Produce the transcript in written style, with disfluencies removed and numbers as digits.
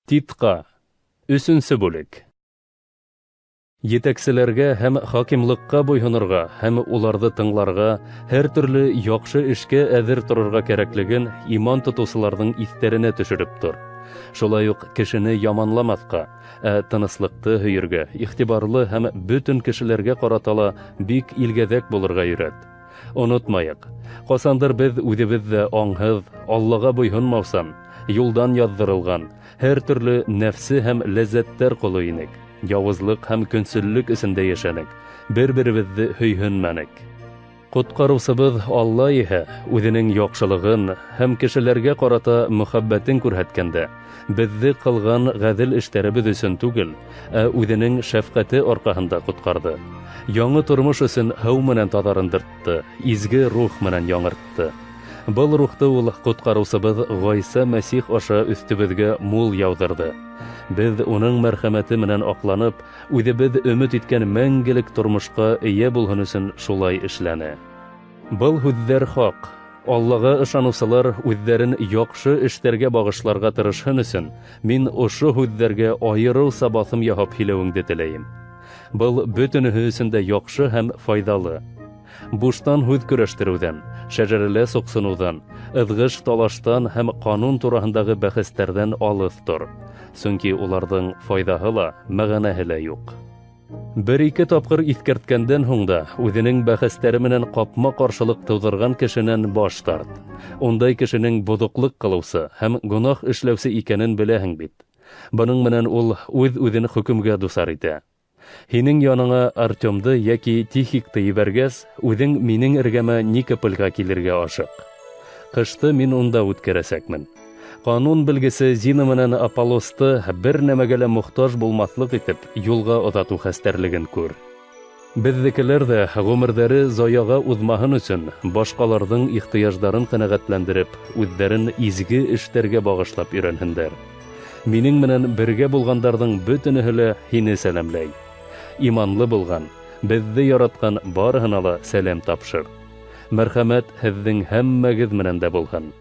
Титҡа, өсөнсө бүлек. Етәкселәргә һәм хакимлыҡҡа буйһонорға һәм уларҙы тыңларға, һәр төрлө яҡшы эшкә әҙер торорға кәрәклеген иман тотоусыларҙың иҫтәренә төшөрөп тор. Шулай уҡ кешене яманламаҫҡа, ә тыныслыҡты һөйөргә, иғтибарлы һәм бөтөн кешеләргә ҡарата ла бик илгәҙәк булырға өйрәт. Онотмайыҡ, ҡасандыр беҙ үҙебеҙ ҙә аңһыҙ, Аллаға буйһонмаусан, юлдан яҙҙырылған, һәр төрлө нәфсе һәм ләззәттәр ҡоло инек, яуызлыҡ һәм көнсөллөк эсендә йәшәнек, бер-беребеҙҙе һөйһөнмәнек. Ҡотҡарыусыбыҙ Алла иһә үҙенең яҡшылығын һәм кешеләргә ҡарата мөхәббәтен күрһәткәндә, беҙҙе ҡылған ғәҙел эштәребеҙ өсөн түгел, ә үҙенең шәфҡәте арҡаһында ҡотҡарҙы. Яңы тормош өсөн һыу менән таҙарындыртты, изге рух менән яңыртты. Был рухты ул Ҡотҡарыусыбыҙ Ғайса Мәсих аша өҫтөбөҙгә мул яуҙырҙы. Беҙ уның мәрхәмәте менән аҡланып, үҙебеҙ өмөт иткән мәңгелек тормошҡа эйә булһын өсөн шулай эшләне. Был һүҙҙәр хаҡ. Аллаға ышаныусылар үҙҙәрен яҡшы эштәргә бағышларға тырышһын өсөн, мин ошо һүҙҙәргә айырыуса баҫым яһап һөйләүеңде теләйем. Был бөтөнөһө өсөн дә яҡшы һәм файҙалы. Буштан һүҙ көрәштереүҙән, шәжәрәлә соҡсоноуҙан, ыҙғыш-талаштан һәм ҡанун тураһындағы бәхәстәрҙән алыҫ тор, сөнки уларҙың файҙаһы ла, мәғәнәһе лә юҡ. Бер-ике тапҡыр иҫкәрткәндән һуң да үҙенең бәхәстәре менән ҡапма-ҡаршылыҡ тыуҙырған кешенән баш тарт. Ундай кешенең боҙоҡлоҡ ҡылыусы һәм гонаһ эшләүсе икәнен беләһең бит. Бының менән ул үҙ-үҙен хөкөмгә дусар итә. Һинең яныңа Артемды йәки Тихикты ебәргәс, үҙең минең эргәмә Никопольгә килергә ашыҡ. Ҡышты мин унда үткәрәсәкмен. Ҡанун белгесе Зина менән Аполлосты бер нәмәгә лә мохтаж булмаҫлыҡ итеп юлға оҙатыу хәстәрлеген күр. Беҙҙекеләр ҙә ғүмерҙәре заяға уҙмаһын өсөн башҡаларҙың ихтыяждарын ҡәнәғәтләндереп, үҙҙәрен изге эштәргә бағышлап өйрәнһендәр. Минең менән бергә булғандарҙың бөтөнөһө лә һине сәләмләй. Иманлы булған, беҙҙе яратҡан барыһына ла сәләм тапшыр. Мәрхәмәт һеҙҙең һәммәгеҙ менән дә булһын.